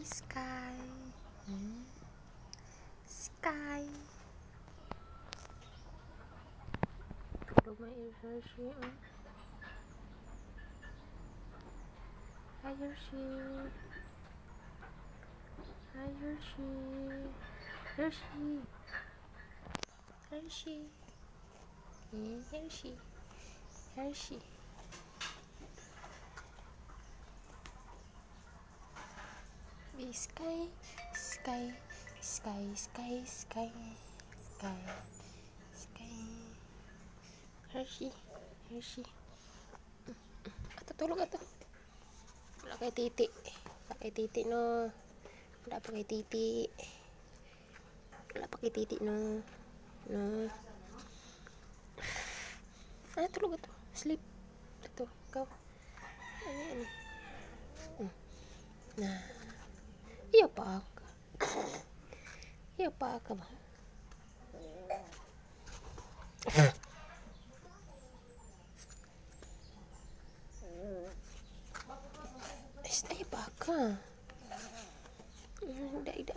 Sky. Sky. Tulog na Hershey. Oh. Hi, Hershey. Hi, Hershey. Hershey. Hershey. Hershey. Hershey. Sky, sky, sky, sky, sky, sky, sky. Hershey, Hershey. Ato, tulog ato. Wala kay titi. Wala kay titi, no. Wala pa kay titi. Wala pa kay titi, no. No. Ah, tulog ato. Sleep. Ato, ikaw. Ano yan? Na. Iya pa ka. Iya pa ka ba? Ay, pa ka. Ida, ida.